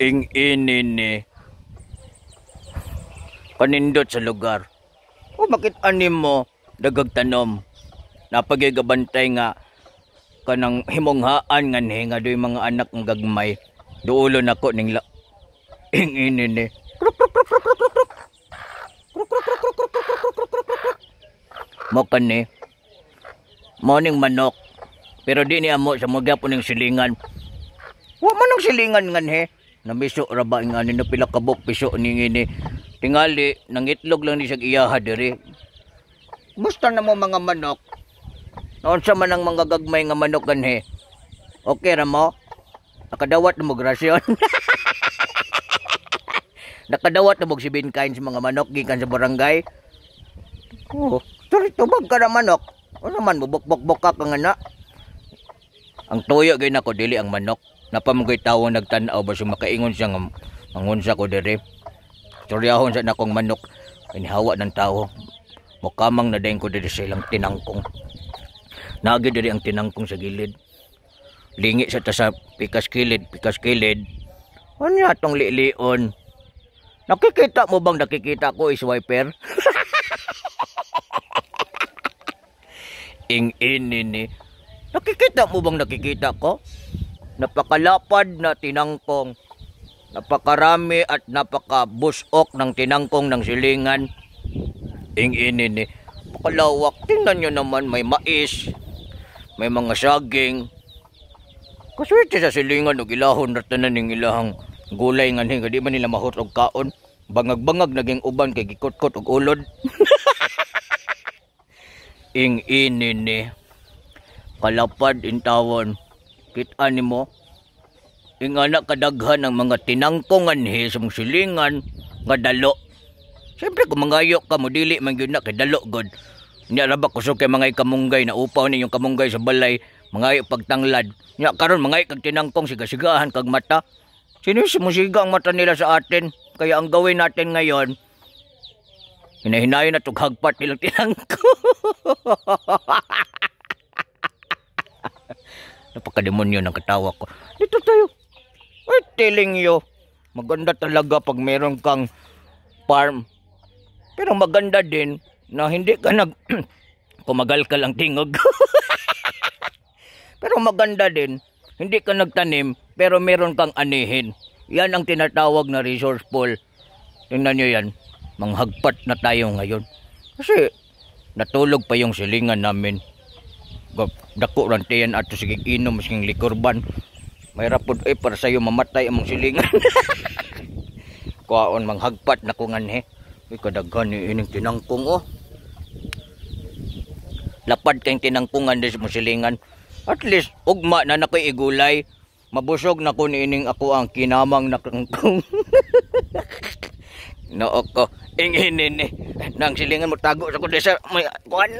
Ing ini ni. Kanindot sa lugar. O bakit anim mo dagag tanom? Napagigabantay nga kanang himonghaan nga ni nga doy mga anak ng gagmay. Duulo nako ning la ing ini ni. Kruk kruk kruk kruk kruk kruk. Kruk kruk kruk kruk kruk kruk kruk kruk kruk kruk. Mo kani. Morning manok. Pero di ni amo sa mga ning silingan. Wa man ang silingan nganhe. Namiso ra ba ing ani na pila kabok piso ni ngini. Tingali nangitlog lang ni siya iyaha diri. Basta na mo mga manok. Naunsa man ang mga gagmay nga manok ganhe. Okay ra mo? Nakadawat na mo grasyon. Nakadawat na mo si Binkain sa mga manok gikan sa barangay. Oh, tubag ka na manok. Ano man bubok-bok ka nga na. Ang tuyo gyud nako dili ang manok. Napamugay tawo nagtan-aw ba siya makaingon siya nga mangunsa ko diri. Storyahon sa nakong manok inihawa ng tao. Mukamang na dayon ko diri sa ilang tinangkong. Naagi diri ang tinangkong sa gilid. Lingi sa ta sa pikas kilid, pikas kilid. Ano atong lilion? Nakikita mo bang nakikita ko is wiper? Ing ini ni. Nakikita mo bang nakikita ko? Napakalapad na tinangkong. Napakarami at napakabusok ng tinangkong ng silingan. Ing ini ni. Napakalawak. Tingnan nyo naman, may mais. May mga saging. Kaswerte sa silingan og ilahon ra tanan ning ilahang gulay nga ni di man nila mahot og kaon. Bangag-bangag naging uban kay gikutkot og ulod. Ing ini ni. Kalapad intawon. Kita nimo ingana kadaghan ng mga tinangkongan he sa mong silingan nga dalo. Siyempre kung mangayo ka mo dili man gyud na kay dalo god. Nya ra ba kusog kay mga kamunggay na upaw ninyong kamunggay sa balay, mangayo pagtanglad. Nya karon mangayo kag tinangkong sigasigahan kag mata. Sinisimusiga ang mata nila sa atin. Kaya ang gawin natin ngayon, hinahinayon na tughagpat nilang tinangkong. Napakademonyo ng katawa ko. Dito tayo. Ay, telling you. Maganda talaga pag meron kang farm. Pero maganda din na hindi ka nag kumagal ka lang tingog. Pero maganda din, hindi ka nagtanim pero meron kang anihin. Yan ang tinatawag na resourceful. Tingnan nyo yan. Manghagpat na tayo ngayon. Kasi natulog pa yung silingan namin. Dako ran tiyan ato sige inom masking likurban. May rapod eh para sayo mamatay among silingan. Kuhaon manghagpat na ko nganhe. Uy, kadaghan ni ining tinangkong oh. Lapad kayong tinangkungan des mo silingan. At least ugma na nakoy igulay. Mabusog na ko niining ako ang kinamang nakangkong. Noo ko inginin ni nang silingan mo tago sa kundesar may kuan.